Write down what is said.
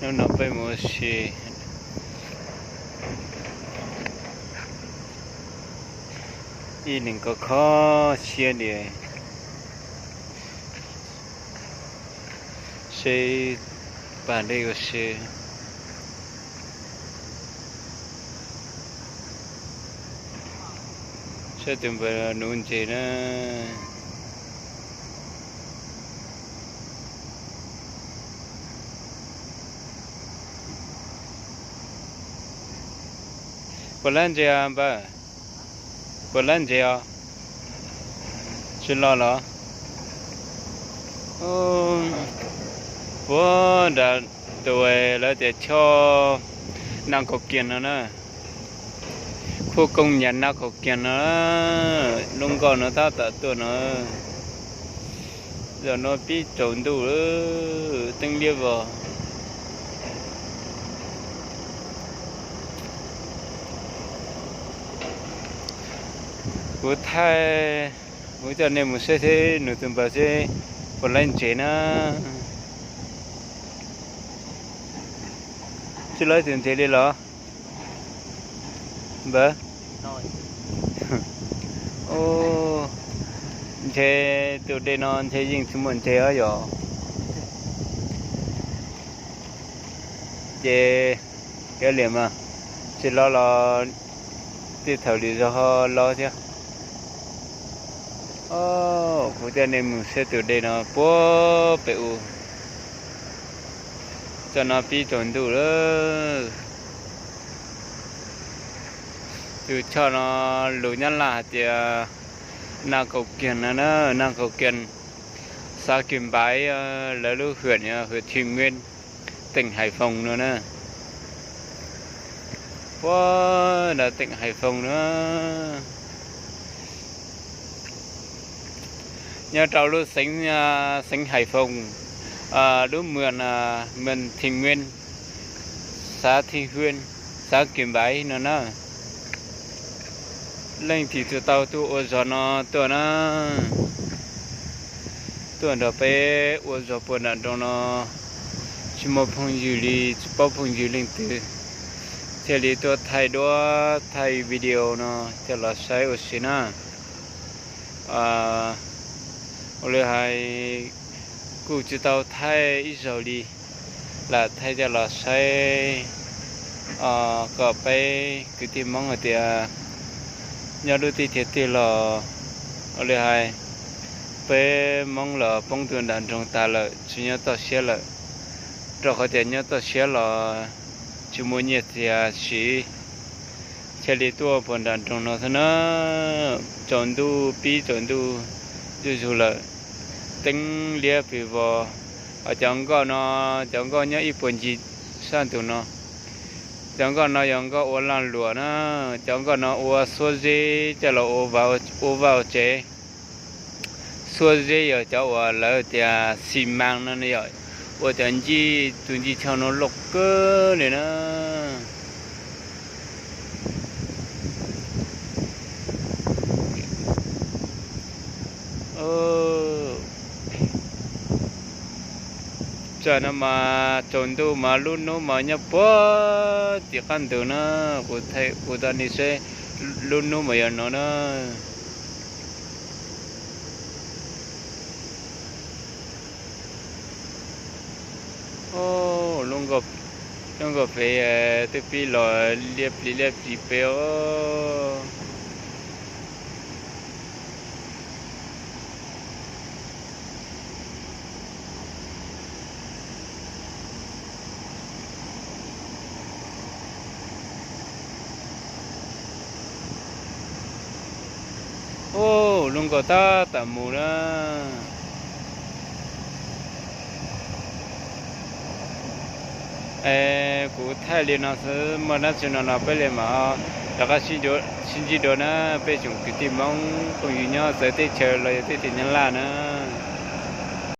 Hnub no peb mus ua si ib leeg kho kho siab li, seb pab dej ua si. Saib tus npawg nuv ntses na. Puas lab ntses os npawg? Puas lab ntses os? Tsis los los? Puag nram tus lawv tias choj Naj Kaum Kiag no na, khub koob nyam Naj Kaum Kiag no, lub nkoj no tab tom tuaj no. Zaum no pib tsaus ntuj, teeb liab vog. Kuv thaij, kuv coj nej mus saib seb nws tus npawg seb puas lab ntses na. Tsis lab tus ntses li los npawg? Ntshe tus dej no ntshe yeej tsis muaj ntses os yom. Ces kav liam mas, tsis los los tej thaum lwm zaus ho los thiab. Kuv coj nej mus saib tus dej no puag pem u. Zaj no pib tsaus ntuj lawm. Tus choj no lus Nyab Laj hais tias Naj Kaum Kiag no na, Naj Kaum Kiag, xã Kim Bái, lawv lub huyện, huyện Thủy Nguyên, tỉnh Hải Phòng no na. Puag nram tỉnh Hải Phòng na. Nyob rau lub xeev, xeev Hải Phòng, lub mường, mường Thủy Nguyên, xã Thủy Nguyên, xã Kim Bái no na. Leej twg tsis tau tuaj ua zog no tuaj na, tuaj nrog peb ua zog puag nram nroog no. Tsis muaj phooj ywg li, tsis paub phooj ywg leej twg, thiaj li tuaj thaij duab thaij video no coj los saib ua si na. Ua li hais kuj tsis tau thaij ib zaug li, lam thaij coj los saib kom peb kwv tij Hmoob hais tias nyob dub teb chaws twg los, ua li hais peb Hmoob los poob rau nram nroog tas lawm, tsis nyob toj siab lawm, rau qhov tias nyob toj siab los tsis muaj nyiaj txiag siv, thiaj li tuaj puag nram nroog no xwb na. Tsaus ntuj, pib tsaus ntuj zuj zus lawm, teeb liab pes vog. Cov nkoj no, cov nkoj nyob ib puag ncig sab ntug no, cov nkoj no yog nkoj ua lag luam na, cov nkoj no ua xuab zeb coj los ua vaj ua tsev. Xuab zeb yog cov uas lawv tias xi mas no, yog ua cov ncig tus ncig chaw no loj kawg li na. Tam no mas tsaus ntuj mas lub hnub mas nyob puag tim qab ntug na, kuv tau ni seb lub hnub mas yog no na. Lub nkoj pem twb pib los liab plis liab plis pem os. Ub, lub nkoj tab tom mus na. Es kuv thaij li no xwb, muaj dab tsi no no peb li mam rov qab sib ntsib dua na, peb tsoom kwv tij Hmoob phooj ywg nyob txawv teb chaws los yog teb chaws Nyab Laj na.